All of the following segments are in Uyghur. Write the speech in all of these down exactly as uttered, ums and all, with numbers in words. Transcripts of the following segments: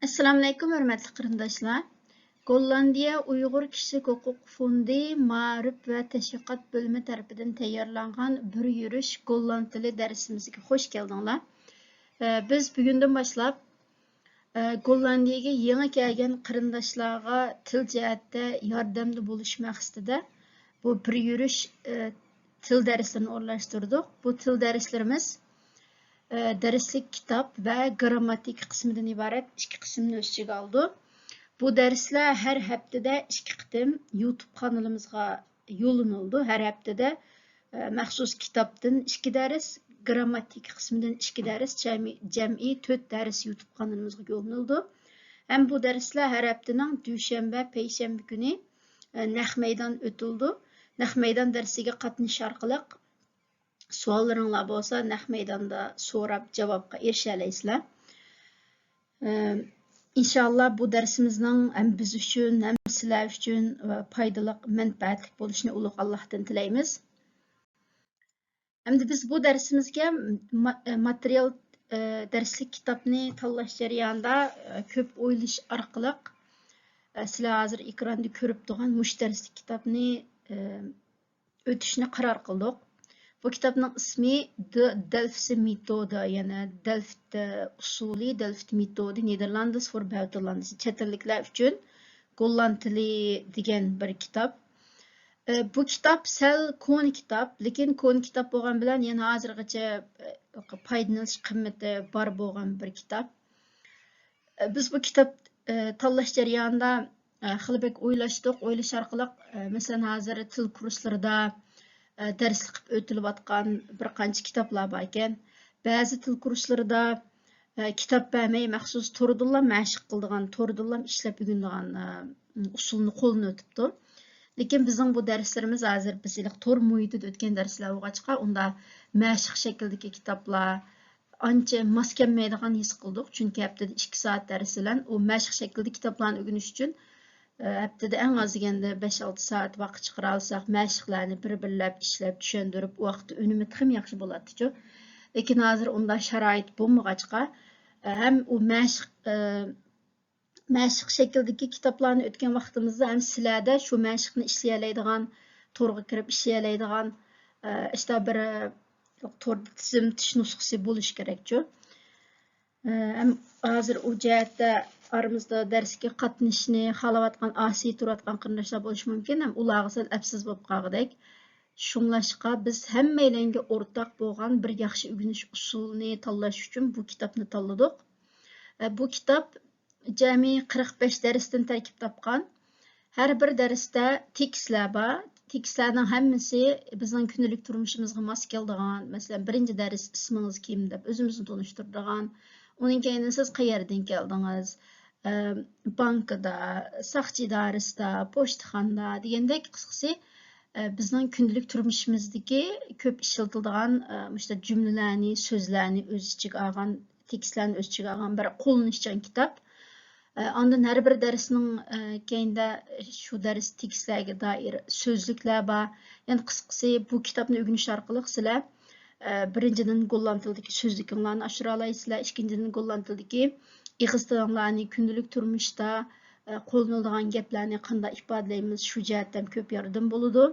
ئەسسالامۇئەلەيكۇم، ھۆرمەتلىك قېرىنداشلار. گوللاندىيە ئۇيغۇر كىشىلىك ھوقۇق فوندى مائارىپ ۋە تەشۋىقات بۆلۈمى تەرىپىدىن تەييارلانغان بىر يۈرۈش گوللاند تىلى دەرسىمىزگە خوش كەلدىڭلار. ئە، بىز بۈگۈندىن باشلاپ، ئە، گوللاندىيەگە يېڭى كەلگەن قېرىنداشلارغا تىل جەھەتتە ياردەمدە بولۇش مەقسىتىدە بۇ بىر يۈرۈش، ئە، تىل دەرسلىرىنى ئورۇنلاشتۇردۇق. بۇ تىل دەرسلىرىمىز، ئە، دەرسلىك كىتاب ۋە گىرامماتىكا قىسمىدىن ئىبارەت ئىككى قىسىمنى ئۆز ئىچىگە ئالىدۇ. بۇ دەرسلەر ھەر ھەپتىدە ئىككى قېتىم يۇتۇب قانىلىمىزغا يوللىنىلىدۇ. ھەر ھەپتىدە، ئە، مەخسۇس كىتابتىن ئىككى دەرس، گىرامماتىكا قىسمىدىن ئىككى دەرس، جەمئىي، جەمئىي تۆت دەرس يۇتۇب قانىلىمىزغا يوللىنىلىدۇ. ھەم بۇ دەرسلەر ھەر ھەپتىنىڭ دۈشەنبە، پەيشەنبە كۈنى، ئە، نەق مەيدان ئۆتۈلىدۇ. نەق مەيدان دەرسىگە قاتنىشىش ئارقىلىق سوئاللىرىڭلار بولسا نەق مەيداندا سوراپ جاۋابقا ئېرىشەلەيسىلەر. ئە، ئىنشاللا بۇ دەرسىمىزنىڭ ھەم بىز ئۈچۈن، ھەم سىلەر ئۈچۈن، ئە، پايدىلىق، مەنپەئەتلىك بولۇشىنى ئۇلۇغ ئاللاھتىن تىلەيمىز. ئەمدى بىز بۇ دەرسىمىزگە ما-، ئە، ماتېرىيال، ئە، دەرسلىك كىتابنى تاللاش جەريانىدا، ئە، كۆپ ئويلىشىش ئارقىلىق، ئە، سىلەر ھازىر ئېكراندا كۆرۈپ تۇرغان مۇشۇ دەرسلىك كىتابنى، ئە، ئۆتۈشنى قارار قىلدۇق. بۇ كىتابنىڭ ئىسمى The Delftse Methode، يەنى دەلفت ئۇسۇلى، دەلفت مېتودى، Nederlands voor buitenlanders، چەت ئەللىكلەر ئۈچۈن گوللاند تىلى دېگەن بىر كىتاب. ئە، بۇ كىتاب سەل كونا كىتاب، لېكىن كونا كىتاب بولغان بىلەن يەنە ھازىرغىچە، ئە، پايدىلىنىش قىممىتى بار بولغان بىر كىتاب. ئە، بىز بۇ كىتاب، ئە، تاللاش جەريانىدا، ئە، خېلى بەك ئويلاشتۇق. ئويلاش ئارقىلىق، ئە، مەسىلەن، ھازىر تىل كۇرسلىرىدا، ئە، دەرسلىك قىلىپ ئۆتۈلۈۋاتقان بىر قانچە كىتابلار باركەن. بەزى تىل كۇرسلىرىدا، ئە، كىتاب بەرمەي، مەخسۇس توردىنلا مەشىق قىلىدىغان، توردىنلا ئىشلەپ ئۆگىنىدىغان، ئە، ئۇسۇلنى قوللىنىۋېتىپتۇ. لېكىن بىزنىڭ بۇ دەرسلىرىمىز ھازىر بىز ھېلىقى تور مۇھىتىدا ئۆتكەن دەرسلەر بولغاچقا، ئۇندا مەشىق شەكلىدىكى كىتابلار ئانچە ماس كەلمەيدىغان ھېس قىلدۇق. چۈنكى ھەپتىدە ئىككى سائەت دەرس بىلەن ئۇ مەشىق شەكلىدىكى كىتابلارنى ئۆگىنىش ئۈچۈن، ئە، ھەپتىدە ئەڭ ئاز دېگەندە بەش-ئالتە سائەت ۋاقىت چىقىرالىساق، مەشىقلەرنى بىر-بىرلەپ ئىشلەپ، چۈشەندۈرۈپ، ئۇ ۋاقىتتا ئۈنۈمى تېخىمۇ ياخشى بولاتتىچۇ. لېكىن ھازىر ئۇنداق شارائىت بولمىغاچقا، ئە، ھەم ئۇ مەشىق، ئە، مەشىق شەكلىدىكى كىتابلارنى ئۆتكەن ۋاقتىمىزدا ھەم سىلەردە شۇ مەشىقنى ئىشلىيەلەيدىغان، تورغا كىرىپ ئىشلىيەلەيدىغان، ئە، ئىشتا بىر، ئە، توردا تىزىم تۇتۇش نۇسخىسى بولۇشى كېرەكچۇ. ئە، ھەم ھازىر ئۇ جەھەتتە ئارىمىزدا دەرسكە قاتنىشىشنى خالاۋاتقان، ئاسىي تۇرۇۋاتقان قېرىنداشلار بولۇشى مۇمكىن، ھەم ئۇلارغا سەل ئەپسىز بولۇپ قالغۇدەك. شۇڭلاشقا بىز ھەممەيلەنگە ئورتاق بولغان بىر ياخشى ئۆگىنىش ئۇسۇلىنى تاللاش ئۈچۈن بۇ كىتابنى تاللىدۇق. ئە، بۇ كىتاب جەمئىي قىرىق بەش دەرستىن تەركىب تاپقان. ھەر بىر دەرستە تېكىستلەر بار. تېكىستلەرنىڭ ھەممىسى بىزنىڭ كۈندىلىك تۇرمۇشىمىزغا ماس كېلىدىغان. مەسىلەن، بىرىنچى دەرس «ئىسمىڭىز كىم؟» دەپ ئۆزىمىزنى تونۇشتۇرىدىغان. ئۇنىڭ كەينىدىن «سىز قەيەردىن كەلدىڭىز؟» ئە، بانكىدا، ساقچى ئىدارىسىدا، پوچتىخانىدا دېگەندەك، قىسقىسى، ئە، بىزنىڭ كۈندىلىك تۇرمۇشىمىزدىكى كۆپ ئىشلىتىلىدىغان، ئە، مۇشۇنداق جۈملىلەرنى، سۆزلەرنى ئۆز ئىچىگە ئالغان، تېكىستلەرنى ئۆز ئىچىگە ئالغان بىر قوللىنىشچان كىتاب. ئە، ئاندىن ھەر بىر دەرسنىڭ، ئە، كەينىدە شۇ دەرس تېكىستلەرگە دائىر سۆزلۈكلەر بار. يەنى قىسقىسى، بۇ كىتابنى ئۆگىنىش ئارقىلىق سىلەر، ئە، بىرىنچىدىن، گوللاند تىلىدىكى سۆزلۈكۈڭلارنى ئاشۇرالايسىلەر. ئىككىنچىدىن، گوللاند تىلىدىكى ئېغىز تىلىڭلارنى كۈندىلىك تۇرمۇشتا، ئە، قوللىنىلىدىغان گەپلەرنى قانداق ئىپادىلەيمىز، شۇ جەھەتتە ھەم كۆپ ياردىمى بولىدۇ.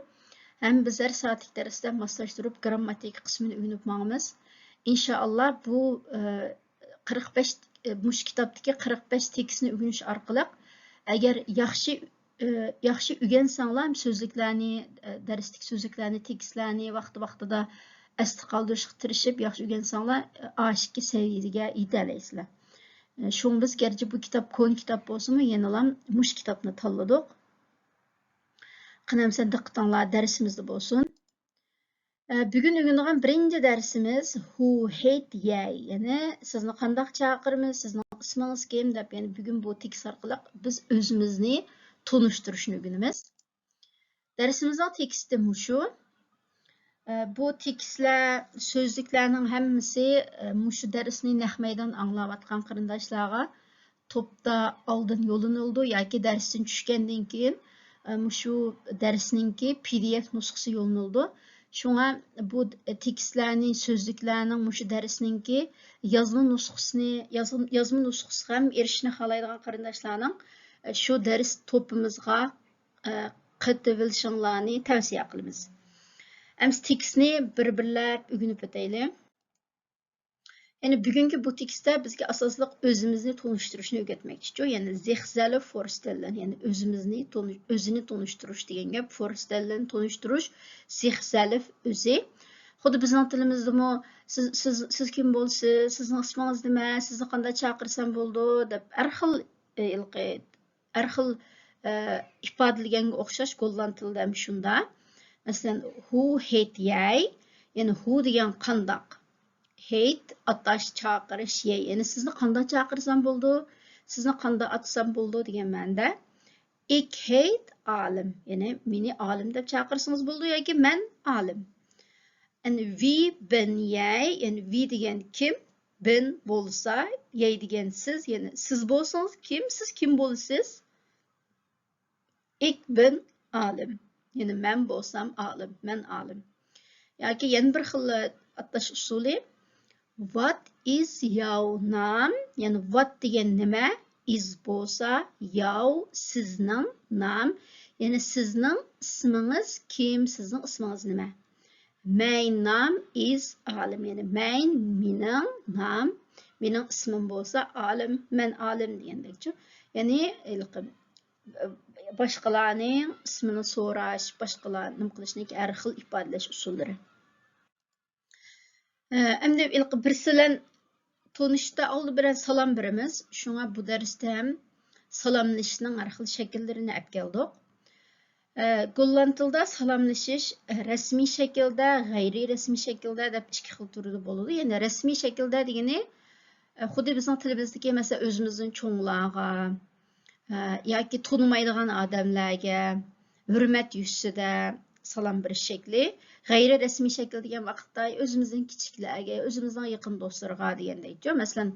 ھەم بىز ھەر سائەتلىك دەرستە ماسلاشتۇرۇپ گىرامماتىكا قىسمىنى ئۆگىنىپ ماڭىمىز. ئىنشائاللا، بۇ، ئە، قىرىق بەش، ئە، مۇشۇ كىتابتىكى قىرىق بەش تېكىستنى ئۆگىنىش ئارقىلىق، ئەگەر ياخشى، ئە، ياخشى ئۆگەنسەڭلار، سۆزلۈكلەرنى، ئە، دەرستىكى سۆزلۈكلەرنى، تېكىستلەرنى ۋاقتى-ۋاقتىدا ئەستە قالدۇرۇشقا تىرىشىپ، ياخشى ئۆگەنسەڭلار، ئە، ئاشىككە سەۋىيەگە يېتەلەيسىلەر. ئە، شۇڭا بىز گەرچە بۇ كىتاب كونا كىتاب بولسىمۇ، يەنىلا مۇشۇ كىتابنى تاللىدۇق. قېنى، ئەمسە دىققىتىڭلار دەرسىمىزدە بولسۇن. ئە، بۈگۈن ئۆگىنىدىغان بىرىنچى دەرسىمىز «Hoe heet jij؟» يەنى «سىزنى قانداق چاقىرىمىز؟ سىزنىڭ ئىسمىڭىز كىم؟» دەپ، يەنى بۈگۈن بۇ تېكىست ئارقىلىق بىز ئۆزىمىزنى تونۇشتۇرۇشنى ئۆگىنىمىز. دەرسىمىزنىڭ تېكىستى مۇشۇ. ئە، بۇ تېكىستلەر، سۆزلۈكلەرنىڭ ھەممىسى، ئە، مۇشۇ دەرسنى نەق مەيدان ئاڭلاۋاتقان قېرىنداشلارغا توپتا ئالدىن يوللىنىلىدۇ ياكى دەرستىن چۈشكەندىن كېيىن، ئە، مۇشۇ دەرسنىڭكى پى دى ئېف نۇسخىسى يوللىنىلىدۇ. شۇڭا بۇ تېكىستلەرنى، سۆزلۈكلەرنىڭ مۇشۇ دەرسنىڭكى يازما نۇسخىسىنى، يازما، يازما نۇسخىسىغا ھەم ئېرىشىشنى خالايدىغان قېرىنداشلارنىڭ، ئە، شۇ دەرس توپىمىزغا، ئە، قېتىۋېلىشىڭلارنى تەۋسىيە قىلىمىز. ئەمسە تېكىستنى بىر-بىرلەپ ئۆگىنىپ ئۆتەيلى. يەنى بۈگۈنكى بۇ تېكىستتە بىزگە ئاساسلىق ئۆزىمىزنى تونۇشتۇرۇشنى ئۆگەتمەكچىچۇ، يەنى سىخ سېلف فورستېللەن، يەنى ئۆزىمىزنى تونۇش-، ئۆزىنى تونۇشتۇرۇش دېگەن گەپ، فورستېللەن تونۇشتۇرۇش، سىخ سېلف ئۆزى. خۇددى بىزنىڭ تىلىمىزدىمۇ سىز، سىز، سىز كىم بولىسىز، سىزنىڭ ئىسمىڭىز نېمە، سىزنى قانداق چاقىرسام بولىدۇ دەپ ھەر خىل، ئى، ھېلىقى ھەر خىل، ئە، ئىپادىلىگەنگە ئوخشاش گوللاند تىلىدا ھەم شۇنداق. مەسىلەن، ھۇ ھېيت يەي، يەنى ھۇ دېگەن قانداق، ھېيت ئاتاش، چاقىرىش، يەي، يەنى سىزنى قانداق چاقىرسام بولىدۇ، سىزنى قانداق ئاتىسام بولىدۇ دېگەن مەنىدە. ئىك ھېيت ئالىم، يەنى مېنى ئالىم دەپ چاقىرسىڭىز بولىدۇ ياكى مەن ئالىم. ئەنە ۋى بىن يەي، يەنى ۋى دېگەن كىم، بىن بولسا، يەي دېگەن سىز، يەنى سىز بولسىڭىز كىم، سىز كىم بولىسىز؟ ئىك بىن ئالىم، يەنى مەن بولسام ئالىم، مەن ئالىم. ياكى يەنە بىر خىل ئاتاش ئۇسۇلى، What is your name؟ يەنى what دېگەن نېمە؟ Is بولسا your، سىزنىڭ، name، يەنى سىزنىڭ ئىسمىڭىز كىم؟ سىزنىڭ ئىسمىڭىز نېمە؟ My name is ئالىم، يەنى my مېنىڭ، name مېنىڭ ئىسمىم بولسا ئالىم، مەن ئالىم دېگەندەكچۇ. يەنى ھېلىقى باشقىلارنىڭ ئىسمىنى سوراش، باشقىلار نېمە قىلىشنىڭ ھەر خىل ئىپادىلەش ئۇسۇللىرى. ئەمدى ھېلىقى بىرسى بىلەن تونۇشتا ئالدى بىلەن سالام بېرىمىز. شۇڭا بۇ دەرستە ھەم سالاملىشىشنىڭ ھەر خىل شەكىللىرىنى ئەپ كەلدۇق. ئە، گوللاند تىلىدا سالاملىشىش، ئە، رەسمىي شەكىلدە، غەيرىي رەسمىي شەكىلدە دەپ ئىككى خىل تۈردە بولىدۇ. يەنى رەسمىي شەكىلدە دېگىنى، ئە، خۇددى بىزنىڭ تىلىمىزدىكى، مەسىلەن، ئۆزىمىزدىن چوڭلارغا، ئە، ياكى تونۇمايدىغان ئادەملەرگە ھۆرمەت يۈزىسىدە سالام بېرىش شەكلى. غەيرىي رەسمىي شەكىل دېگەن ۋاقىتتا ئۆزىمىزدىن كىچىكلەرگە، ئۆزىمىزنىڭ يېقىن دوستلىرىغا دېگەندەكچۇ. مەسىلەن،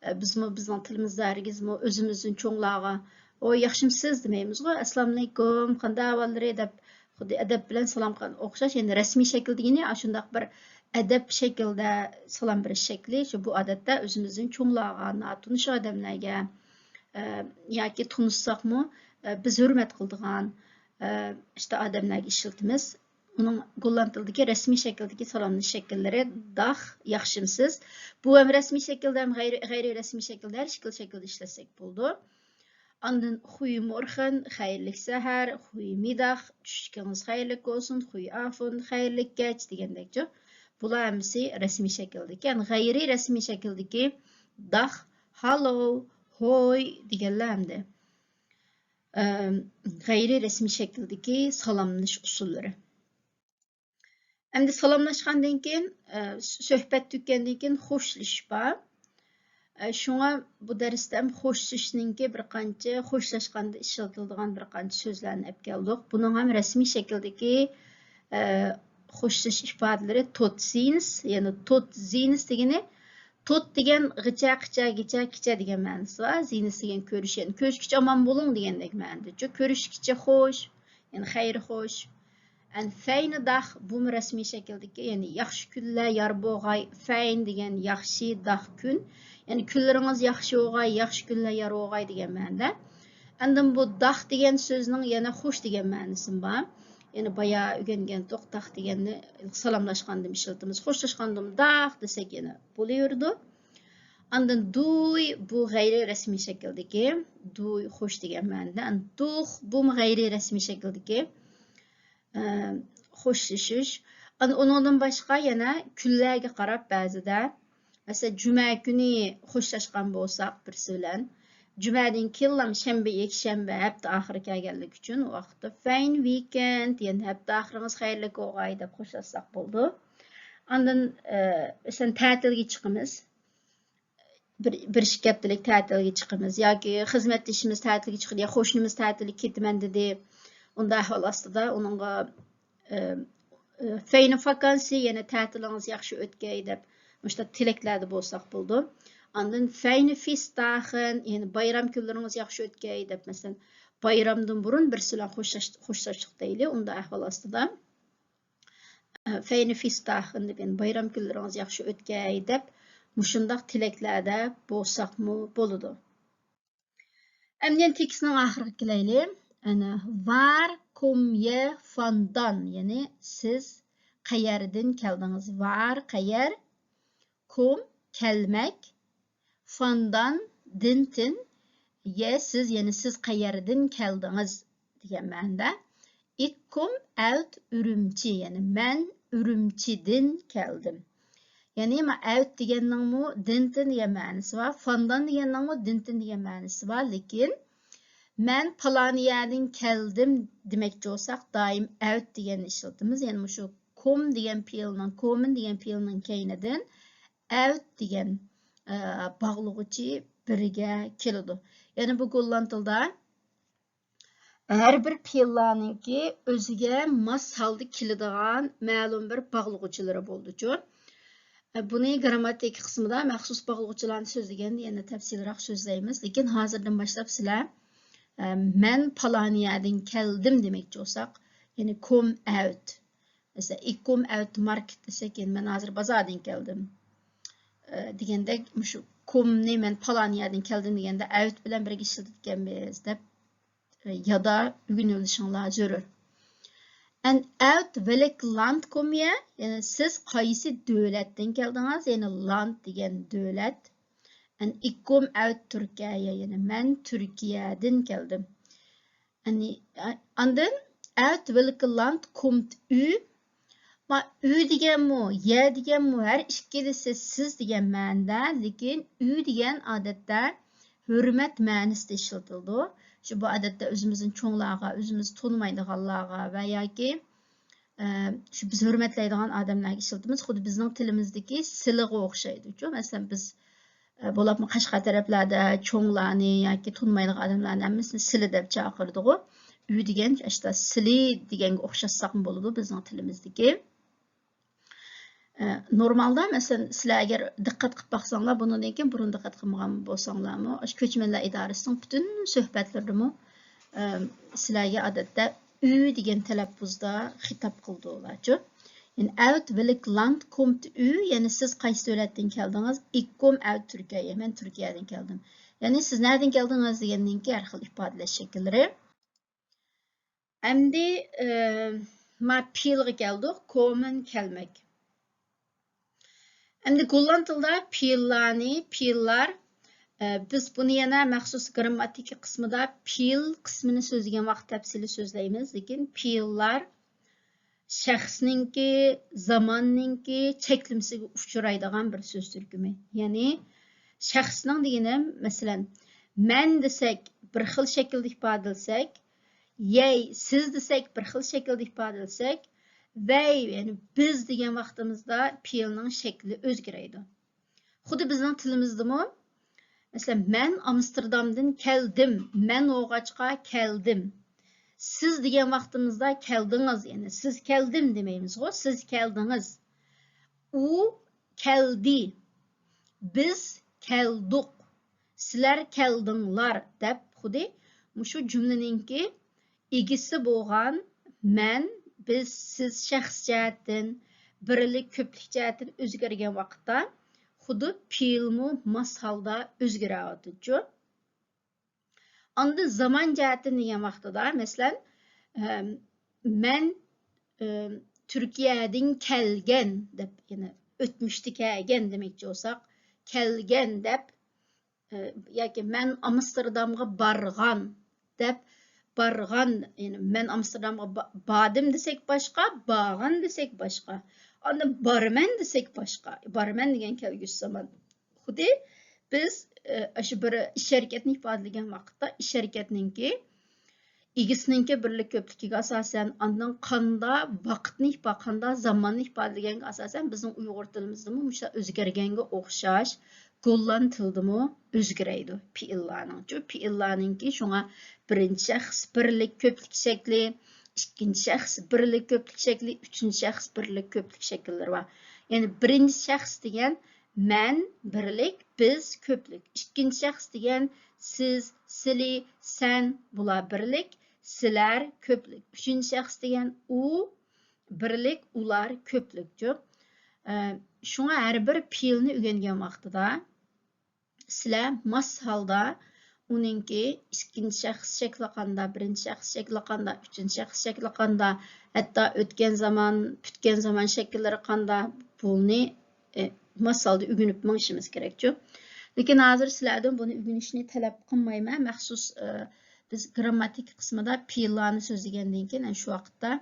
ئە، بىزمۇ بىزنىڭ تىلىمىزدا ھەرگىزمۇ ئۆزىمىزدىن چوڭلارغا، ۋوي، ياخشىمۇسىز دېمەيمىزغۇ، ئەسسالامۇئەلەيكۇم، قانداق ئەھۋاللىرى دەپ خۇددى ئەدەپ بىلەن سالام قىلغان ئوخشاش، يەنى رەسمىي شەكىل دېگىنى ئاشۇنداق بىر ئەدەپ شەكلىدە سالام بېرىش شەكلى. شۇ بۇ ئادەتتە ئۆزىمىزدىن چوڭلارغا، ناتونۇش ئادەملەرگە، ئە، ياكى تونۇشساقمۇ، ئە، بىز ھۆرمەت قىلىدىغان، ئە، ئىشتا ئادەملەرگە ئىشلىتىمىز. ئۇنىڭ گوللاند تىلىدىكى رەسمىي شەكىلدىكى سالاملىشىش شەكىللىرى داغ، ياخشىمسىز. بۇ ھەم رەسمىي شەكىلدە، ھەم غەيرىي، غەيرىي رەسمىي شەكىلدە، ھەر ئىككىلا شەكىلدە ئىشلەتسەك بولىدۇ. ئاندىن خۇيمورخېن، خەيرلىك سەھەر، خۇيمىداغ، چۈشلۈكىڭىز خەيرلىك بولسۇن، خۇيئافون، خەيرلىك كەچ دېگەندەكچۇ. بۇلار ھەممىسى رەسمىي شەكىلدىكى، يەنى غەيرىي رەسمىي شەكىلدىكى داغ، ھالو، ھوي دېگەنلەر ھەمدە، ئەم، غەيرىي رەسمىي شەكىلدىكى سالاملىنىش ئۇسۇللىرى. ئەمدى سالاملاشقاندىن كېيىن، ئە، سۆھبەت تۈگىگەندىن كېيىن خوشلىشىش بار. ئە، شۇڭا بۇ دەرستە ھەم خوشلىشىشنىڭكى بىر قانچە، خوشلاشقاندا ئىشلىتىلىدىغان بىر قانچە سۆزلەرنى ئەپ كەلدۇق. بۇنىڭ ھەم رەسمىي شەكىلدىكى، ئە، خوشلىشىش ئىپادىلىرى توت زىنس، يەنى توت زىنس دېگىنى توت دېگەن غىچە، قىچە، گىچە، كىچە دېگەن مەنىسى بار. زىنس دېگەن كۆرۈش، يەنى كۆرۈشكىچە ئامان بولۇڭ دېگەندەك مەنىدىچۇ. كۆرۈشكىچە خوش، يەنى خەير خوش. ئەن فەينى داخ، بۇمۇ رەسمىي شەكىلدىكى، يەنى ياخشى كۈنلەر يار بوغاي، فەين دېگەن ياخشى، داخ كۈن. يەنى كۈنلىرىڭىز ياخشى بوغاي، ياخشى كۈنلەر يار بوغاي دېگەن مەنىدە. ئاندىن بۇ داخ دېگەن سۆزنىڭ يەنە خوش دېگەن مەنىسىمۇ بار. يەنى بايا ئۆگەنگەنتۇق، داخ دېگەننى سالاملاشقاندىمۇ ئىشلىتىمىز. خوشلاشقاندىمۇ داخ دېسەك يەنە بولۇۋېرىدۇ. ئاندىن دوي، بۇ غەيرىي رەسمىي شەكىلدىكى، دوي خوش دېگەن مەنىدە. ئاندىن دوخ، بۇمۇ غەيرىي رەسمىي شەكىلدىكى، ئە، خوشلىشىش. ئان-، ئۇنىڭدىن باشقا يەنە كۈنلەرگە قاراپ بەزىدە، مەسىلەن، جۈمە كۈنى خوشلاشقان بولساق بىرسى بىلەن، جۈمەدىن كېيىنلا شەنبە، يەكشەنبە، ھەپتە ئاخىرى كەلگەنلىكى ئۈچۈن، ئۇ ۋاقىتتا فەين ۋىكېند، يەنى ھەپتە ئاخىرىڭىز خەيرلىك بولغاي دەپ خوشلاشساق بولىدۇ. ئاندىن، ئە، مەسىلەن، تەتىلگە چىقىمىز. بىر، بىر ئىككى ھەپتىلىك تەتىلگە چىقىمىز ياكى خىزمەتدىشىمىز تەتىلگە چىقىدۇ يا قوشنىمىز تەتىلگە كېتىمەن دېدى. ئۇنداق ئەھۋال ئاستىدا ئۇنىڭغا، ئە، ئە، فەينى فاكانسى، يەنى تەتىلىڭىز ياخشى ئۆتكەي دەپ مۇشۇنداق تىلەكلەردە بولساق بولىدۇ. ئاندىن فەينى فىستاخىن، يەنى بايرام كۈنلىرىڭىز ياخشى ئۆتكەي دەپ، مەسىلەن، بايرامدىن بۇرۇن بىرسى بىلەن خوشلاش-، خوشلاشتۇق دەيلى، ئۇنداق ئەھۋال ئاستىدا. فەينى فىستاخىن دېگەن بايرام كۈنلىرىڭىز ياخشى ئۆتكەي دەپ مۇشۇنداق تىلەكلەردە بولساقمۇ بولىدۇ. ئەمدى تېكىستنىڭ ئاخىرىغا كېلەيلى. ئەنە، ۋار كوم يە فاندان، يەنى سىز قەيەردىن كەلدىڭىز؟ ۋار قەيەر، كوم كەلمەك، فاندان دىنتىن، يە سىز، يەنى سىز قەيەردىن كەلدىڭىز دېگەن مەنىدە. ئىككوم ئەۋت ئۈرۈمچى، يەنى مەن ئۈرۈمچىدىن كەلدىم. يەنى ما ئەۋت دېگەننىڭمۇ دىنتىن دېگەن مەنىسى بار، فاندان دېگەننىڭمۇ دىنتىن دېگەن مەنىسى بار، لېكىن مەن پالان يەردىن كەلدىم دېمەكچى بولساق، دائىم ئەۋت دېگەننى ئىشلىتىمىز. يەنى مۇشۇ كوم دېگەن پېئىلنىڭ، كومىن دېگەن پېئىلنىڭ كەينىدىن ئەۋت دېگەن، ئە، باغلىغۇچى بىرگە كېلىدۇ. يەنى بۇ گوللاند تىلدا ھەر بىر پېئىللارنىڭكى ئۆزىگە ماس ھالدا كېلىدىغان مەلۇم بىر باغلىغۇچىلىرى بولىدۇچۇ. بۇنى گىرامماتىكا قىسمىدا مەخسۇس باغلىغۇچىلارنى سۆزلىگەندە يەنە تەپسىلىيراق سۆزلەيمىز. لېكىن ھازىردىن باشلاپ سىلەر، ئە، مەن پالان يەردىن كەلدىم دېمەكچى بولساق، يەنى كوم ئەۋت. مەسىلەن، ئىككوم ئەۋت ماركېت دېسەك، يەنى مەن ھازىر بازاردىن كەلدىم، ئە، دېگەندەك مۇشۇ كومنى مەن پالان يەردىن كەلدىم دېگەندە ئەۋت بىلەن بىرگە ئىشلىتىدىكەنمىز دەپ يادا ئۆگىنىۋېلىشىڭلار زۆرۈر. ئەن ئەۋت ۋېلىك لاند كوميە، يەنى سىز قايسى دۆلەتتىن كەلدىڭىز؟ يەنى لاند دېگەن دۆلەت. ئەن ئىككوم ئەۋت تۈركەيە، يەنى مەن تۈركىيەدىن كەلدىم. ئەنى، ئاندىن ئەۋت ۋېلىك لاند كومت ئۈ، ما ئۈ دېگەنمۇ، يە دېگەنمۇ، ھەر ئىككىلىسى سىز دېگەن مەنىدە، لېكىن ئۈ دېگەن ئادەتتە ھۆرمەت مەنىسىدە ئىشلىتىلىدۇ. شۇ بۇ ئادەتتە ئۆزىمىزدىن چوڭلارغا، ئۆزىمىز تونۇمايدىغانلارغا ۋە ياكى، ئە، شۇ بىز ھۆرمەتلەيدىغان ئادەملەرگە ئىشلىتىمىز. خۇددى بىزنىڭ تىلىمىزدىكى سىلىغا ئوخشايدۇچۇ. مەسىلەن، بىز، ئە، بولۇپمۇ قەشقەر تەرەپلەردە چوڭلارنى ياكى تونۇمايدىغان ئادەملەرنى ھەممىسىنى سىلى دەپ چاقىرىدىغۇ. ئۈ دېگەن ئاشتا سىلى دېگەنگە ئوخشاتساقمۇ بولىدۇ بىزنىڭ تىلىمىزدىكى. ئە، نورمالدا، مەسىلەن، سىلەر ئەگەر دىققەت قىلىپ باقساڭلار، بۇنىڭدىن كېيىن بۇرۇن دىققەت قىلمىغان بولساڭلارمۇ، ئاشۇ كۆچمەنلەر ئىدارىسىنىڭ پۈتۈن سۆھبەتلىرىدىمۇ، ئە، سىلەرگە ئادەتتە ئۈ دېگەن تەلەپپۇزدا خىتاب قىلىدۇ ئۇلارچۇ. يەنى ئەۋت ۋېلىك لاند كومت ئۈ، يەنى سىز قايسى دۆلەتتىن كەلدىڭىز؟ ئىككوم ئەۋت تۈركەيە، مەن تۈركىيەدىن كەلدىم. يەنى سىز نەدىن كەلدىڭىز دېگەندىن كېيىن ھەر خىل ئىپادىلەش شەكىللىرى. ئەمدى، ئە، ما پېئىلغا كەلدۇق، كومىن كەلمەك. ئەمدى گوللاند تىلىدا پېئىللارنى، پېئىللار، ئە، بىز بۇنى يەنە مەخسۇس گىرامماتىكا قىسمىدا پېئىل قىسمىنى سۆزلىگەن ۋاقىت تەپسىلىي سۆزلەيمىز، لېكىن پېئىللار شەخسنىڭكى، زاماننىڭكى چەكلىمىسىگە ئۇچرايدىغان بىر سۆز تۈركۈمى. يەنى شەخسنىڭ دېگىنىم، مەسىلەن، مەن دېسەك، بىر خىل شەكىلدە ئىپادىلىسەك، يەي، سىز دېسەك، بىر خىل شەكىلدە ئىپادىلىسەك، ۋەي، يەنى بىز دېگەن ۋاقتىمىزدا پېئىلنىڭ شەكلى ئۆزگىرەيدۇ. خۇددى بىزنىڭ تىلىمىزدىمۇ، مەسىلەن، مەن ئامستېردامدىن كەلدىم، مەن بولغاچقا كەلدىم. سىز دېگەن ۋاقتىمىزدا كەلدىڭىز، يەنى سىز كەلدىم دېمەيمىزغۇ، سىز كەلدىڭىز. ئۇ كەلدى، بىز كەلدۇق، سىلەر كەلدىڭلار دەپ خۇددى مۇشۇ جۈملىنىڭكى ئىگىسى بولغان مەن، بىز، سىز شەخس جەھەتتىن، بىرلىك، كۆپلۈك جەھەتتىن ئۆزگەرگەن ۋاقىتتا خۇددى پېئىلمۇ ماس ھالدا ئۆزگىرەۋاتىدۇچۇ. ئاندىن زامان جەھەتتىن دېگەن ۋاقتىدا، مەسىلەن، ئەم، مەن، ئەم، تۈركىيەدىن كەلگەن دەپ، يەنى ئۆتمۈشتە كەلگەن دېمەكچى بولساق، كەلگەن دەپ، ئە، ياكى مەن ئامستېردامغا بارغان دەپ، بارغان، يەنى مەن ئامستېردامغا با-، باردىم دېسەك باشقا، بارغان دېسەك باشقا. ئاندىن بارىمەن دېسەك باشقا. بارىمەن دېگەن كەلگۈسى زامان. خۇددى بىز، ئە، ئاشۇ بىر ئىش ھەرىكەتنى ئىپادىلىگەن ۋاقىتتا ئىش ھەرىكەتنىڭكى ئىگىسىنىڭكى بىرلىك كۆپلۈكىگە ئاساسەن، ئاندىن قاندا ۋاقىتنى ئىپا-، قاندا زاماننى ئىپادىلىگەنگە ئاساسەن، بىزنىڭ ئۇيغۇر تىلىمىزدىمۇ مۇشۇنداق ئۆزگەرگەنگە ئوخشاش گوللاند تىلىدىمۇ ئۆزگىرەيدۇ پېئىللارنىڭچۇ. پېئىللارنىڭكى شۇڭا بىرىنچى شەخس بىرلىك كۆپلۈك شەكلى، ئىككىنچى شەخس بىرلىك كۆپلۈك شەكلى، ئۈچىنچى شەخس بىرلىك كۆپلۈك شەكىللىرى بار. يەنى بىرىنچى شەخس دېگەن مەن، بىرلىك، بىز، كۆپلۈك. ئىككىنچى شەخس دېگەن سىز، سىلى، سەن، بۇلار بىرلىك، سىلەر، كۆپلۈك. ئۈچىنچى شەخس دېگەن ئۇ، بىرلىك، ئۇلار كۆپلۈكچۇ. ئە، شۇڭا ھەر بىر پېئىلنى ئۆگەنگەن ۋاقتىدا سىلەر ماس ھالدا ئۇنىڭكى ئىككىنچى شەخس شەكلى قاندا، بىرىنچى شەخس شەكلى قاندا، ئۈچىنچى شەخس شەكلى قاندا، ھەتتا ئۆتكەن زامان، پۈتكەن زامان شەكىللىرى قاندا، بۇنى، ئە، ماس ھالدا ئۆگىنىپ مېڭىشىمىز كېرەكچۇ. لېكىن ھازىر سىلەردىن بۇنى ئۆگىنىشنى تەلەپ قىلمايمەن. مەخسۇس، ئە، بىز گرامماتىكا قىسمىدا پېئىللارنى سۆزلىگەندىن كېيىن، شۇ ۋاقىتتا،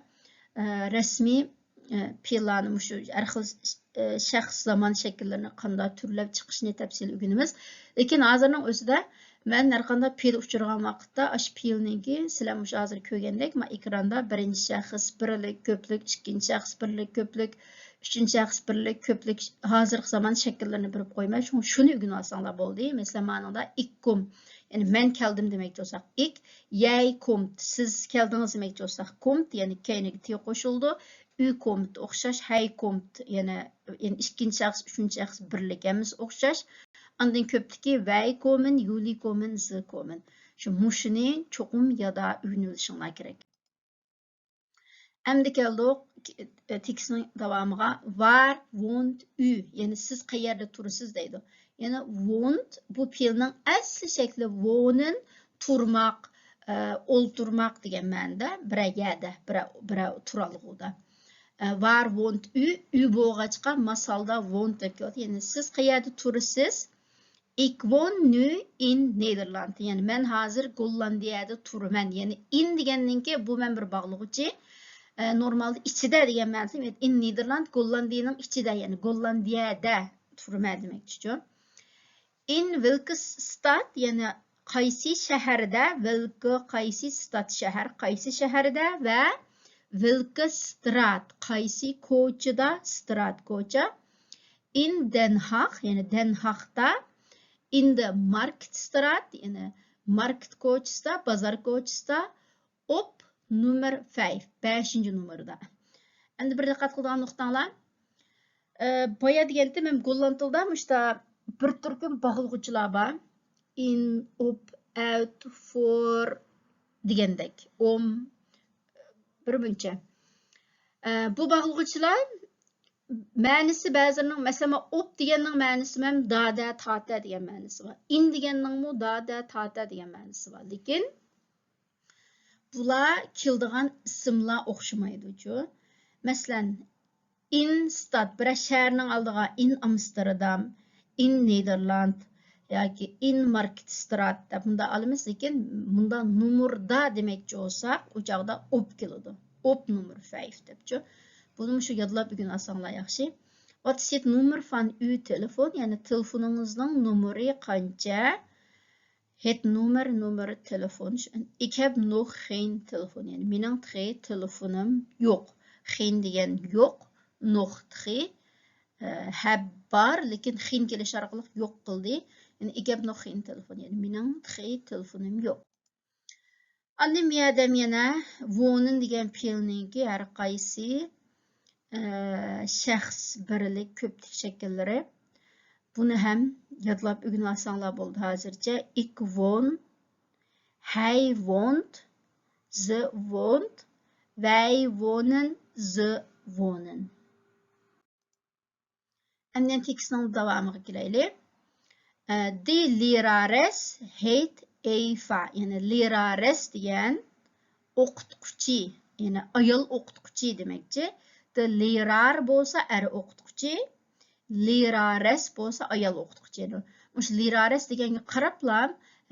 ئە، رەسمىي، ئە، پېئىللارنى مۇشۇ ھەر خىل، ئە، شەخس، زامان شەكىللىرىنى قانداق تۈرلەپ چىقىشنى تەپسىلىي ئۆگىنىمىز. لېكىن ھازىرنىڭ ئۆزىدە مەن ھەر قانداق پېئىل ئۇچرىغان ۋاقىتتا، ئاشۇ پېئىلنىڭكى سىلەر مۇشۇ ھازىر كۆرگەندەك، ما ئېكراندا بىرىنچى شەخس، بىرلىك، كۆپلۈك، ئىككىنچى شەخس، بىرلىك، كۆپلۈك، ئۈچىنچى شەخس، بىرلىك، كۆپلۈك، ھازىرقى زامان شەكىللىرىنى بېرىپ قويماي، شۇڭا شۇنى ئۆگىنىۋالساڭلار بولدى. مەسىلەن، مانىڭدا ئىك كومت، يەنى مەن كەلدىم دېمەكچى بولساق ئىك، يەي كومت، سىز كەلدىڭىز دېمەكچى بولساق كومت، يەنى كەينىگە تى قوشۇلىدۇ. ئۈ كومت ئوخشاش، ھەي كومت، يەنە، يەنى ئىككىنچى شەخس، ئۈچىنچى شەخس، بىرلىك، ھەممىسى ئوخشاش. ئاندىن كۆپتىكى ۋەي كومىن، يۇلى كومىن، زى كومىن. شۇ مۇشۇنى چوقۇم يادا ئۆگىنىۋېلىشىڭلار كېرەك. ئەمدى كەلدۇق تېكىستنىڭ داۋامىغا. ۋار ۋونت ئۈ، يەنى سىز قەيەردە تۇرىسىز دەيدۇ. يەنى ۋونت بۇ پېئىلنىڭ ئەسلى شەكلى ۋونېن، تۇرماق، ئە، ئولتۇرماق دېگەن مەنىدە، بىرەر يەردە، بىرەر، بىرەر تۇرالغۇدا. ئە، ۋار ۋونت ئۈ، ئۈ بولغاچقا ماس ھالدا ۋونت دەپ كېلىدۇ. يەنى سىز قەيەردە تۇرىسىز؟ Ik woon nu in Nederland. يەنى مەن ھازىر گوللاندىيەدە تۇرىمەن. يەنى ئىن دېگەننىڭكى بۇ مەن بىر باغلىغۇچى. ئە، نورمالدا ئىچىدە دېگەن مەنىسى. ئىن نېدېرلاند گوللاندىيەنىڭ ئىچىدە، يەنى گوللاندىيەدە تۇرىمەن دېمەكچىچۇ. In welke stad، يەنى قايسى شەھەردە، welke قايسى، stad شەھەر، قايسى شەھەردە ۋە welke straat، قايسى كوچىدا، straat كوچا. In Den Haag، يەنى دەنھاغتا. In de Marktstraat، يەنى ماركت كوچىسىدا، بازار كوچىسىدا. Op nummer vijf، بەشىنچى نومۇردا. ئەمدى بىر دىققەت قىلىدىغان نۇقتاڭلار. ئە، بايا دېگەنتىم، مەن گوللاند تىلىدا مۇشتا بىر تۈركۈم باغلىغۇچىلار بار. In، op، uit، voor دېگەندەك. Om، بىر مۇنچە. ئە، بۇ باغلىغۇچىلار مەنىسى بەزىلىرىنىڭ، مەسىلەن، op دېگەننىڭ مەنىسى مەن دادە، تاتە دېگەن مەنىسى بار. In دېگەننىڭمۇ دادە، تاتە دېگەن مەنىسى بار. لېكىن بۇلار كېلىدىغان ئىسىملار ئوخشىمايدۇچۇ. مەسىلەن، in stad، بىرەر شەھەرنىڭ ئالدىغا in Amsterdam، in Nederland ياكى in Marktstraat دەپ مۇنداق ئالىمىز، لېكىن مۇندا نومۇردا دېمەكچى بولساق، ئۇ چاغدا op كېلىدۇ. Op nummer vijf دەپچۇ. بۇنى مۇشۇ يادلاپ ئۆگىنىۋالساڭلار ياخشى. Wat is het nummer van uw telefoon؟ يەنى تېلېفونىڭىزنىڭ نومۇرى قانچە؟ Het nummer، نومۇر، تېلېفون. Ik heb nog geen telefoon. يەنى مېنىڭ تېخى تېلېفونۇم يوق. Geen دېگەن يوق، nog تېخى، ئە، have بار، لېكىن geen كېلىش ئارقىلىق يوق قىلدى. يەنى ik heb nog geen telefoon. يەنى مېنىڭ تېخى تېلېفونۇم يوق. ئاندىن بۇ يەردە يەنە wonen دېگەن پېئىلنىڭكى ھەر قايسى، ئە، شەخس، بىرلىك، كۆپلۈك شەكىللىرى. بۇنى ھەم يادلاپ ئۆگىنىۋالساڭلار بولدى ھازىرچە. Ik woon، hij woont، ze woont، wij wonen، ze wonen. ئەمدى تېكىستنىڭ داۋامىغا كېلەيلى. ئە، De lerares heet Eva. يەنى lerares دېگەن ئوقۇتقۇچى، يەنى ئايال ئوقۇتقۇچى دېمەكچى. De leraar بولسا ئەر ئوقۇتقۇچى، lerares بولسا ئايال ئوقۇتقۇچى. مۇشۇ lerares دېگەنگە قاراپلا،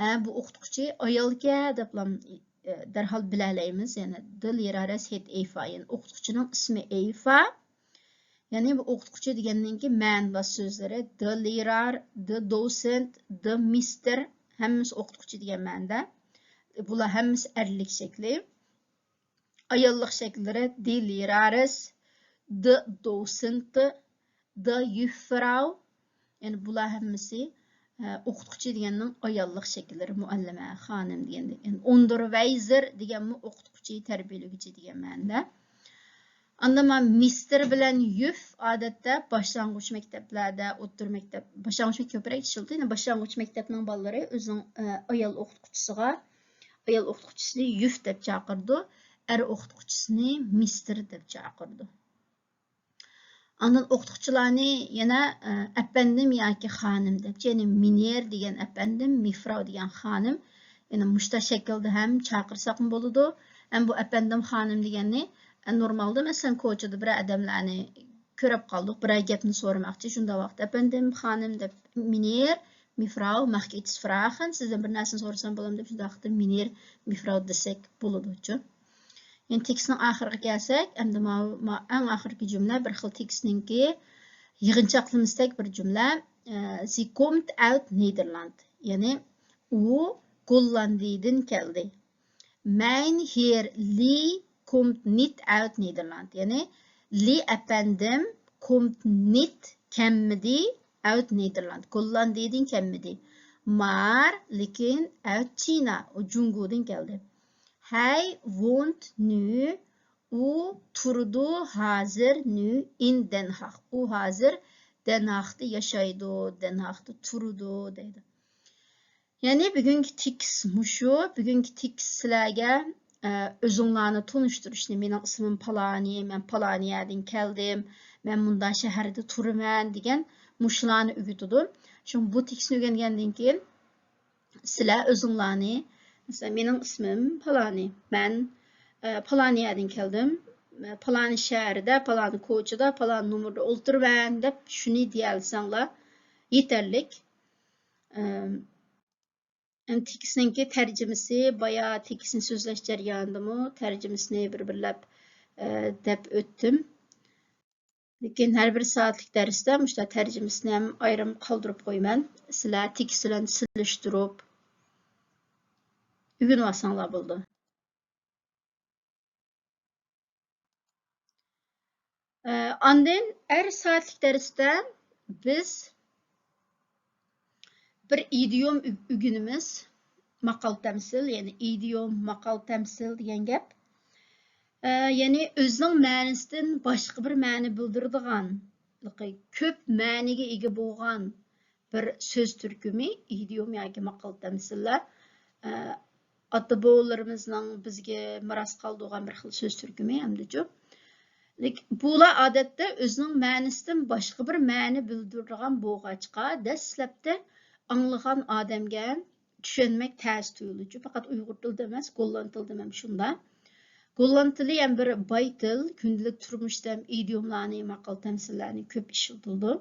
ھە، بۇ ئوقۇتقۇچى ئايالكەن دەپلا، ئە، دەرھال بىلەلەيمىز. يەنى De lerares heet Eva، يەنى ئوقۇتقۇچىنىڭ ئىسمى ئېيفا. يەنى بۇ ئوقۇتقۇچى دېگەننىڭكى مەنىداش سۆزلىرى، de leraar، de docent، de meester، ھەممىسى ئوقۇتقۇچى دېگەن مەنىدە. بۇلار ھەممىسى ئەرلىك شەكلى. ئاياللىق شەكىللىرى de lerares، de docent، de juffrouw. يەنى بۇلار ھەممىسى، ئە، ئوقۇتقۇچى دېگەننىڭ ئاياللىق شەكىللىرى، مۇئەللىمە، خانىم دېگەندەك. يەنى onderwijzer دېگەنمۇ ئوقۇتقۇچى، تەربىيەلىگۈچى دېگەن مەنىدە. ئاندىن مانا مېستېر بىلەن يۈف ئادەتتە باشلانغۇچ مەكتەپلەردە، ئوتتۇرا مەكتەپ، باشلانغۇچ مەكتەپ كۆپرەك ئىشلىتىلىدۇ. يەنى باشلانغۇچ مەكتەپنىڭ بالىلىرى ئۆزىنىڭ، ئە، ئايال ئوقۇتقۇچىسىغا، ئايال ئوقۇتقۇچىسىنى يۈف دەپ چاقىرىدۇ. ئەر ئوقۇتقۇچىسىنى مىستېر دەپ چاقىرىدۇ. ئاندىن ئوقۇتقۇچىلارنى يەنە، ئە، ئەپەندىم ياكى خانىم دەپ، يەنى مىنېر دېگەن ئەپەندىم، مېفراۋ دېگەن خانىم، يەنى مۇشۇنداق شەكىلدە ھەم چاقىرساقمۇ بولىدۇ. ھەم بۇ ئەپەندىم، خانىم دېگەننى، ئە، نورمالدا، مەسىلەن، كوچىدا بىرەر ئادەملەرنى كۆرۈپ قالدۇق، بىرەر گەپنى سورىماقچى، شۇنداق ۋاقىتتا ئەپەندىم، خانىم دەپ، مىنېر، مېفراۋ، ماخ گېبت ئىتس فراخېن، سىزدىن بىر نەرسىنى سورىسام بولامدۇ دەپ، شۇنداق ۋاقىتتا مىنېر، مېفراۋ دېسەك بولىدۇچۇ. يەنى تېكىستنىڭ ئاخىرىغا كەلسەك، ئەمدى ماۋۇ، ما-، ئەڭ ئاخىرقى جۈملە بىر خىل تېكىستنىڭكى يىغىنچاقلىمىسىدەك بىر جۈملە. ئە، Ze komt uit Nederland، يەنى ئۇ گوللاندىيىدىن كەلدى. Mijn heer Lee komt niet uit Nederland، يەنى لى ئەپەندىم komt niet كەلمىدى، uit Nederland، گوللاندىيىدىن كەلمىدى. Maar لېكىن uit China، ئۇ جۇڭگودىن كەلدى. Hij woont nu، ئۇ تۇرىدۇ ھازىر، nu in Den Haag، ئۇ ھازىر دەنھاغدا ياشايدۇ، دەنھاغدا تۇرىدۇ دەيدۇ. يەنى بۈگۈنكى تېكىست مۇشۇ. بۈگۈنكى تېكىست سىلەرگە، ئە، ئۆزۈڭلارنى تونۇشتۇرۇشنى، مېنىڭ ئىسمىم پالانى، مەن پالانى يەردىن كەلدىم، مەن مۇنداق شەھەردە تۇرىمەن دېگەن مۇشۇلارنى ئۆگىتىدۇ. شۇڭا بۇ تېكىستنى ئۆگەنگەندىن كېيىن سىلەر ئۆزۈڭلارنى، مەسىلەن، مېنىڭ ئىسمىم پالانى، مەن، ئە، پالانى يەردىن كەلدىم، ئە، پالانى شەھەردە، پالانى كوچىدا، پالانى نومۇردا ئولتۇرىمەن دەپ شۇنى دېيەلىسەڭلار يېتەرلىك. ئەم، ئەم، تېكىستنىڭكى تەرجىمىسى، بايا تېكىستنى سۆزلەش جەريانىدىمۇ تەرجىمىسىنى بىر-بىرلەپ، ئە، دەپ ئۆتتۈم. لېكىن ھەر بىر سائەتلىك دەرستە مۇشۇنداق تەرجىمىسىنى ھەم ئايرىم قالدۇرۇپ قويىمەن. سىلەر تېكىست بىلەن سېلىشتۇرۇپ ئۆگىنىۋالساڭلار بولىدۇ. ئە، ئاندىن ھەر سائەتلىك دەرستە بىز بىر ئىدىيوم ئۆ-، ئۆگىنىمىز. ماقال تەمسىل، يەنى ئىدىيوم، ماقال تەمسىل دېگەن گەپ. ئە، يەنى ئۆزىنىڭ مەنىسىدىن باشقا بىر مەنە بىلدۈرىدىغان، كۆپ مەنىگە ئىگە بولغان بىر سۆز تۈركۈمى، ئىدىيوم ياكى ماقال تەمسىللەر، ئە، ئاتا-بوۋىلىرىمىزنىڭ بىزگە مىراس قالدۇرغان بىر خىل سۆز تۈركۈمى ھەمدىچۇ. لېكىن بۇلار ئادەتتە ئۆزىنىڭ مەنىسىدىن باشقا بىر مەنە بىلدۈرىدىغان بولغاچقا، دەسلەپتە ئاڭلىغان ئادەمگە چۈشەنمەك تەس تۇيۇلىدۇ. پەقەت ئۇيغۇر تىلىدا ئەمەس، گوللاند تىلىدا ھەم شۇنداق. گوللاند تىلى ھەم بىر باي تىل، كۈندىلىك تۇرمۇشتا ھەم ئىدىيوملارنى، ماقال تەمسىللەرنى كۆپ ئىشلىتىلىدۇ.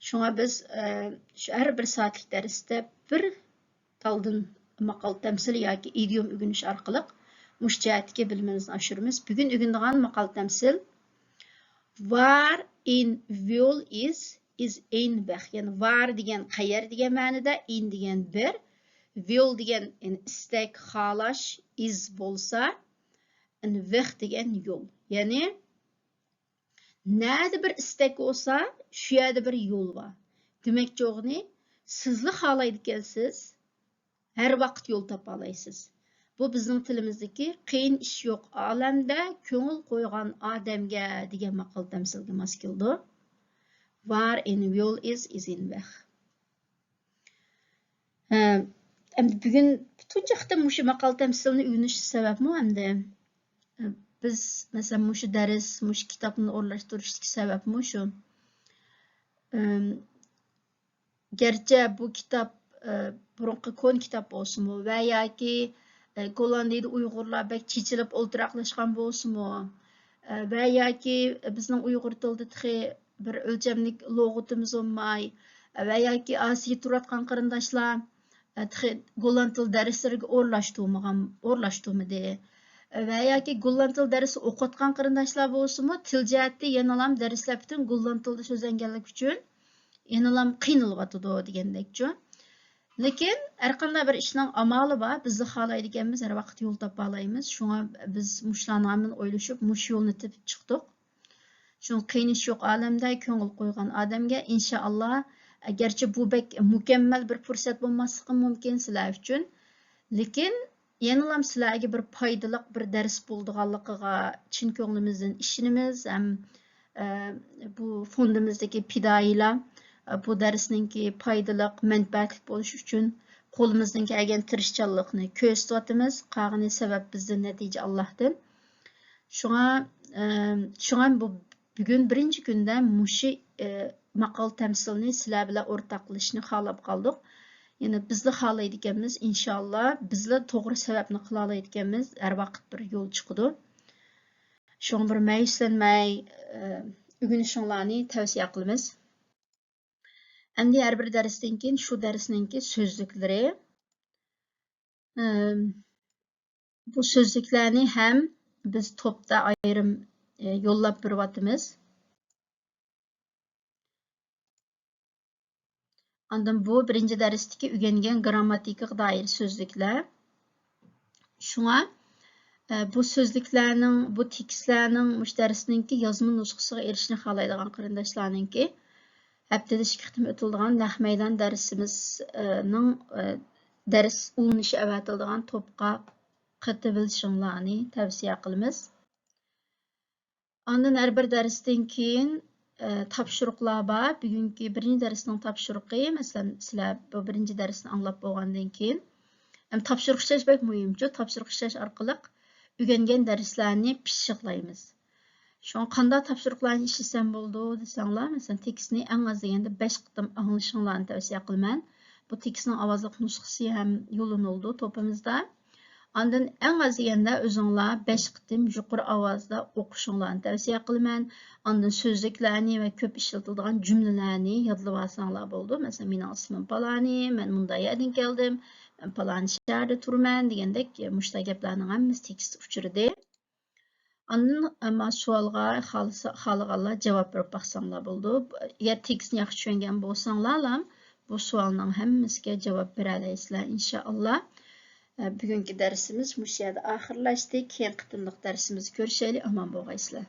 شۇڭا بىز، ئە، شۇ ھەر بىر سائەتلىك دەرستە بىر تالدىن ماقال تەمسىل ياكى ئىدىيوم ئۆگىنىش ئارقىلىق مۇشۇ جەھەتتىكى بىلىمىمىزنى ئاشۇرىمىز. بۈگۈن ئۆگىنىدىغان ماقال تەمسىل، Waar een wil is, is een weg. يەنى waar دېگەن قەيەر دېگەن مەنىدە، in دېگەن بىر، wil دېگەن، يەنى ئىستەك، خالاش، is بولسا، een weg دېگەن يول. يەنى نەدە بىر ئىستەك بولسا، شۇ يەردە بىر يول بار. دېمەكچى بولغىنى، سىزلا خالايدىكەنسىز، ھەر ۋاقىت يول تاپالايسىز. بۇ بىزنىڭ تىلىمىزدىكى قىيىن ئىش يوق ئالەمدە، كۆڭۈل قويغان ئادەمگە دېگەن ماقال تەمسىلگە ماس كېلىدۇ. Waar een wil is, is een weg. ھە، ئەمدى بۈگۈن تۇنجى قېتىم مۇشۇ ماقال تەمسىلنى ئۆگىنىش سەۋەبمۇ ئەمدى، بىز، مەسىلەن، مۇشۇ دەرس، مۇشۇ كىتابنى ئورۇنلاشتۇرۇشتىكى سەۋەبمۇ شۇ. ئەم، گەرچە بۇ كىتاب، ئە، بۇرۇنقى كونا كىتاب بولسىمۇ ۋە ياكى، ئە، گوللاندىيىدە ئۇيغۇرلار بەك چېچىلىپ ئولتۇراقلاشقان بولسىمۇ، ئە، ۋە ياكى بىزنىڭ ئۇيغۇر تىلىدا تېخى بىر ئۆلچەملىك لۇغىتىمىز بولماي، ۋە ياكى ئاسىيدا تۇرۇۋاتقان قېرىنداشلار، ئە، تېخى گوللاند تىل دەرسلىرىگە ئورۇنلاشتۇرمىغان، ئورۇنلاشتۇرمىدى. ۋە ياكى گوللاند تىل دەرسى ئوقۇۋاتقان قېرىنداشلار بولسىمۇ، تىل جەھەتتە يەنىلام دەرسلەر پۈتۈن گوللاند تىلىدا سۆزلەنگەنلىكى ئۈچۈن يەنىلام قىينىلىۋاتىدۇ دېگەندەكچۇ. لېكىن ھەرقانداق بىر ئىشنىڭ ئامالى بار، بىزلا خالايدىكەنمىز، ھەر ۋاقىت يول تاپالايمىز. شۇڭا بىز مۇشۇلارنى ھامان ئويلىشىپ، مۇشۇ يولنى تېپىپ چىقتۇق. شۇڭا قىينىش يوق ئالەمدە كۆڭۈل قويغان ئادەمگە، ئىنشائاللا، گەرچە بۇ بەك مۇكەممەل بىر پۇرسەت بولماسلىقى مۇمكىن سىلەر ئۈچۈن، لېكىن يەنىلا سىلەرگە بىر پايدىلىق بىر دەرس بولىدىغانلىقىغا چىن كۆڭلىمىزدىن ئىشىنىمىز ھەم، ئە، بۇ فوندىمىزدىكى پىدائىيلار، ئە، بۇ دەرسنىڭكى پايدىلىق، مەنپەئەتلىك بولۇشى ئۈچۈن قولىمىزدىن كەلگەن تىرىشچانلىقنى كۆرسىتىۋاتىمىز. قالغىنى سەۋەب بىزدىن، نەتىجە ئاللاھتىن. شۇڭا، ئە، شۇڭا بۇ بۈگۈن بىرىنچى كۈندە مۇشۇ، ئە، ماقال تەمسىلنى سىلەر بىلەن ئورتاقلىشىشنى خالاپ قالدۇق. يەنى بىزلا خالايدىكەنمىز، ئىنشاللا، بىزلا توغرا سەۋەبنى قىلالايدىكەنمىز، ھەر ۋاقىت بىر يول چىقىدۇ. شۇڭا بىر مەيۈسلەنمەي، ئە، ئۆگىنىشىڭلارنى تەۋسىيە قىلىمىز. ئەمدى ھەر بىر دەرستىن كېيىن شۇ دەرسنىڭكى سۆزلۈكلىرى. ئىم، بۇ سۆزلۈكلەرنى ھەم بىز توپتا ئايرىم، ئى، يوللاپ بېرىۋاتىمىز. ئاندىن بۇ بىرىنچى دەرستىكى ئۆگەنگەن گىرامماتىكىغا دائىر سۆزلۈكلەر. شۇڭا، ئە، بۇ سۆزلۈكلەرنىڭ، بۇ تېكىستلەرنىڭ مۇشۇ دەرسنىڭكى يازما نۇسخىسىغا ئېرىشىشنى خالايدىغان قېرىنداشلارنىڭكى ھەپتىدە ئىككى قېتىم ئۆتۈلىدىغان نەق مەيدان دەرسىمىزنىڭ، ئە، دەرس ئۇلىنىشى ئەۋەتىلىدىغان توپقا قېتىۋېلىشىڭلارنى تەۋسىيە قىلىمىز. ئاندىن ھەر بىر دەرستىن كېيىن، ئە، تاپشۇرۇقلار بار. بۈگۈنكى بىرىنچى دەرسنىڭ تاپشۇرۇقى، مەسىلەن، سىلەر بۇ بىرىنچى دەرسنى ئاڭلاپ بولغاندىن كېيىن، ئەم، تاپشۇرۇق ئىشلەش بەك مۇھىمچۇ. تاپشۇرۇق ئىشلەش ئارقىلىق ئۆگەنگەن دەرسلەرنى پىششىقلايمىز. شۇڭا قانداق تاپشۇرۇقلارنى ئىشلىسەم بولىدۇ دېسەڭلار، مەسىلەن، تېكىستنى ئەڭ ئاز دېگەندە بەش قېتىم ئاڭلىشىڭلارنى تەۋسىيە قىلىمەن. بۇ تېكىستنىڭ ئاۋازلىق نۇسخىسى ھەم يوللىنىلىدۇ توپىمىزدا. ئاندىن ئەڭ ئاز دېگەندە ئۆزۈڭلار بەش قېتىم يۇقىرى ئاۋازدا ئوقۇشۇڭلارنى تەۋسىيە قىلىمەن. ئاندىن سۆزلۈكلەرنى ۋە كۆپ ئىشلىتىلىدىغان جۈملىلەرنى يادلىۋالساڭلار بولىدۇ. مەسىلەن، مېنىڭ ئىسمىم پالانى، مەن مۇنداق يەردىن كەلدىم، مەن پالانى شەھەردە تۇرىمەن دېگەندەك مۇشۇنداق گەپلەرنىڭ ھەممىسى تېكىستتە ئۇچرىدى. ئاندىن ئەمما سوئالغا خالىسا-، خالىغانلار جاۋاب بېرىپ باقساڭلار بولىدۇ. ئەگەر تېكىستنى ياخشى چۈشەنگەن بولساڭلارلا، بۇ سوئالنىڭ ھەممىسىگە جاۋاب بېرەلەيسىلەر، ئىنشائاللا. ئە، بۈگۈنكى دەرسىمىز مۇشۇ يەردە ئاخىرلاشتى. كېيىنكى قېتىملىق دەرسىمىزدە كۆرۈشەيلى. ئامان بولغايسىلەر.